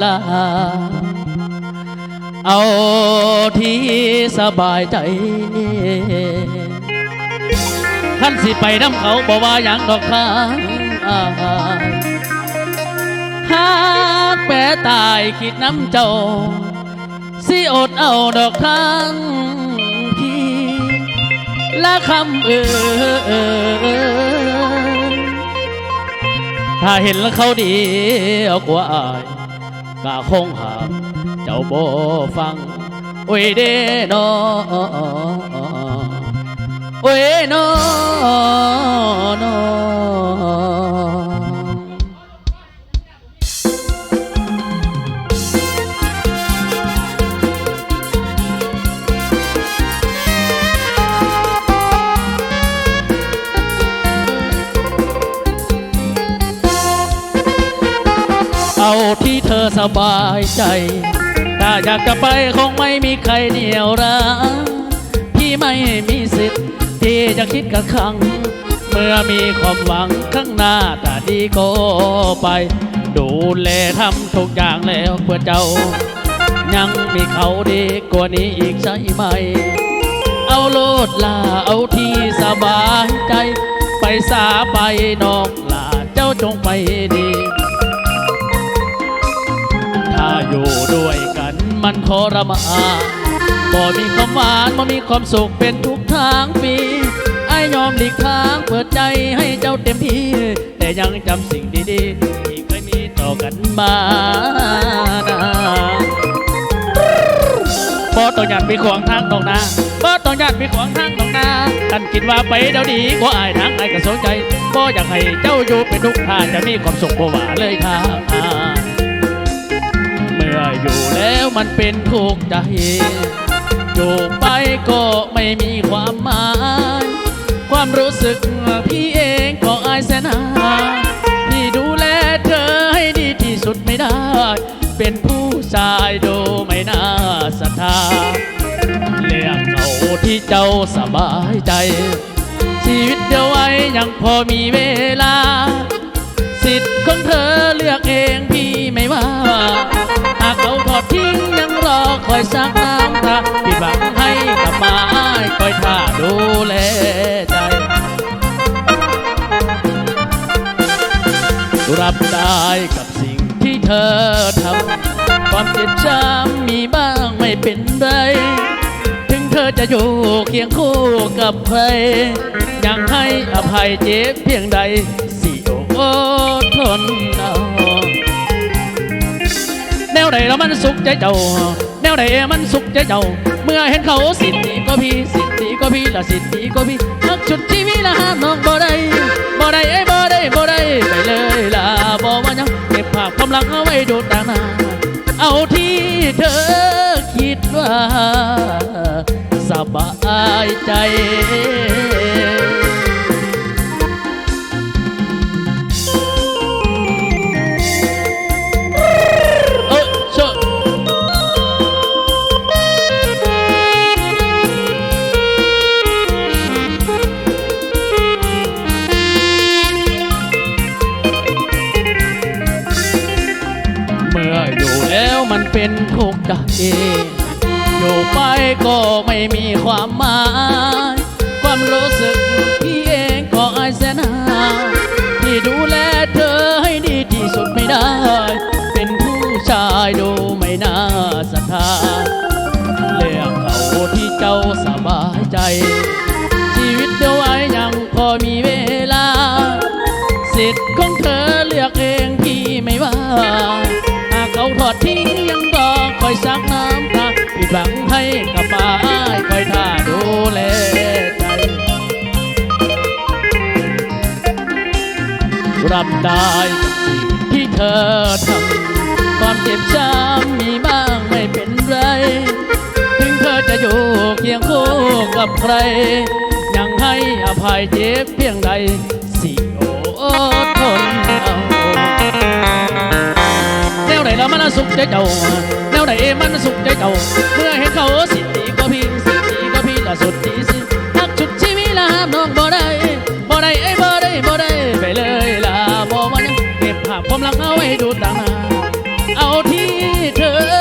ລາ ເອົາທີ່ສະບາຍໃຈ. ຄັນຊິໄປນຳເຂົາບໍ່ວ່າຫຍັງດອກທາງອ້າຍ, ຫາກແປຕາຍຄິດນຳເຈົ້າ ຊິອົດເອົາດອກທາງພີ່ ລະຄຳເອີຍ. ຖ້າເຫັນລະເຂົາດີກວ່າອ້າຍ ກະຄົງຫ້າມເຈົ້າບໍ່ຟັງ. ໂອ້ຍເດ້ນໍ ໂອ້ຍນໍ ເອົາທີ່ເທີສະບາຍໃຈ, ຖ້າຢາກຈະໄປຄົງໄມ່ມີໃຄໜຽວລາ, ພີ່ໄມ່ມີສິດທີ່ຈະຄິດກັກຂັງ. ເມື່ອມີຄວາມຫວັງຂ້າງໜ້າ ຖ້າດີກໍໄປ ດູແລທຳທຸກຢ່າງແລ້ວເພື່ອເຈົ້າ. ຍັງມີເຂົາດີກວ່ານີ້ອີກໃຊ່ໄໝ? ເອົາໂລດຫຼ້າ ເອົາທີ່ສະບາຍໃຈ, ໄປສາໄປນ້ອງຫຼ້າ ເຈົ້າຈົ່ງໄປດີ. ຖ້າຢູ່ດ້ວຍກັນມັນທໍລະມານ, ບໍ່ມີຄວາມຫວານ ບໍ່ມີຄວາມສຸກ ເປັນທຸກທາງປີ. ອ້າຍຍອມຫຼີກທາງ ເປີດໃຈໃຫ້ເຈົ້າເຕັມທີ່, ແຕ່ຍັງຈຳສິ່ງດີໆ ທີ່ເຄີຍມີຕໍ່ກັນມານານ. ບໍ່ຕ້ອງຢ້ານໄປຂວາງທາງດອກນາ, ບໍ່ຕ້ອງຢ້ານໄປຂວາງທາງດອກນາ. ຄັນຄິດວ່າໄປແນວດີ ບໍ່ອາຍທາງ ອ້າຍກໍສົນໃຈ. ບໍ່ຢາກໃຫ້ເຈົ້າຢູ່ເປັນທຸກ ຖ້າຈະມີຄວາມສຸກ ບໍ່ວ່າເລີຍທາງອ້າຍ. ເມື່ອຢູ່ແລ້ວມັນເປັນທຸກໃຈ, ຢູ່ໄປກໍໄມ່ມີຄວາມໝາຍ. ຄວາມຮູ້ສຶກພີ່ເອງກໍອາຍແສນຫາ, ທີ່ດູແລເທີໃຫ້ດີທີ່ສຸດໄມ່ໄດ້. ເປັນຜູ້ຊາຍດູໄມ່ໜ້າສັດທາ, ເລືອກເອົາທີ່ເຈົ້າສະບາຍໃຈ. ຊີວິດດຽວໄວ້ຍັງພໍມີເວລາ, ສິດຂອງເທີເລືອກເອງ ພີ່ໄມ່ວ່າ. ຫາກເຂົາທອດຖິ້ມຍັງລໍຄອຍຊັກນ້ຳຕາ, ຜິດຫວັງໃຫ້ກັບມາອ້າຍຄອຍຖ້າດູແລໃຈ. ຮັບໄດ້ກັບ ສິ່ງທີ່ເທີທຳ, ຄວາມເຈັບຊ້ຳມີບ້າງໄມ່ເປັນໄລ. ເຖິງເທີຈະຢູ່ຄຽງຄູ່ກັບໃຜ, ຍັງໃຫ້ອະໄພເຈັບພຽງໃດ, ຊິອົດທົນເອົາ. ແນວໃດລະມັນສຸກໃຈເຈົ້າ? ແນວໃດມັນສຸກໃຈເຈົ້າ? ເມື່ອເຫັນເຂົາສິດດີກວ່າພີ່, ສິດດີກວ່າພີ່, ລະສິດດີກວ່າພີ່. ຮັກສຸດຊີວິດລະຫ້າມນ້ອງບໍ່ໄດ້, ບໍ່ໄດ້ ເອີຍ ບໍ່ໄດ້ ບໍ່ໄດ້. ໄປເລີຍລະບໍ່ວ່າຫຍັງ, ເກັບພາບຄວາມຫຼັງເອົາໄວ້ດູຕ່າງໜ້າ. ເອົາທີ່ເທີຄິດວ່າສະບາຍໃຈ. ເອີ ເຊີ ເມື່ອຢູ່ແລ້ວມັນເປັນທຸກໃຈ, ຢູ່ໄປກໍໄມ່ມີຄວາມໝາຍ. ຄວາມຮູ້ສຶກພີ່ເອງກໍອາຍແສນຫາ, ທີ່ດູແລເທີໃຫ້ດີທີ່ສຸດໄມ່ໄດ້. ເປັນຜູ້ຊາຍດູໄມ່ໜ້າສັດທາ, ເລືອກເອົາທີ່ເຈົ້າສະບາຍໃຈ. ຊີວິດດຽວໄວ້ຍັງພໍມີເວລາ, ສິດຂອງເທີເລືອກເອງ ພີ່ໄມ່ວ່າ. ຫາກເຂົາທອດຖິ້ມຍັງລໍຄອຍຊັກນ້ຳຕາ, ຜິດຫວັງໃຜກັບມາອ້າຍຄອຍຖ້າດູແລໃຈ. ຮັບໄດ້ກັບສິ່ງທີ່ເທີທຳ, ຄວາມເຈັບຊ້ຳມີບ້າງໄມ່ເປັນໄລ. ເຖິງເທີຈະຢູ່ຄຽງຄູ່ກັບໃຜ, ຍັງໃຫ້ອະໄພເຈັບພຽງໃດ, ຊິອົດທົນເອົາ. ແນວໃດລະມັນສຸກໃຈເຈົ້າ? ແນວໃດມັນສຸກໃຈເຈົ້າ? ເມື່ອເຫັນເຂົາສິດດີກວ່າພີ່, ສິດດີກວ່າພີ່, ລະສຸດດີຊິຮັກສຸດຊີວິດລະຫ້າມນ້ອງບໍ່ໄດ້, ບໍ່ໄດ້ ເອີຍ ບໍ່ໄດ້ ບໍ່ໄດ້. ໄປເລີຍລະບໍ່ວ່າຫຍັງ, ເກັບພາບຄວາມຫຼັງເອົາໄວ້ດູຕ່າງໜ້າ. ເອົາທີ່ເທີ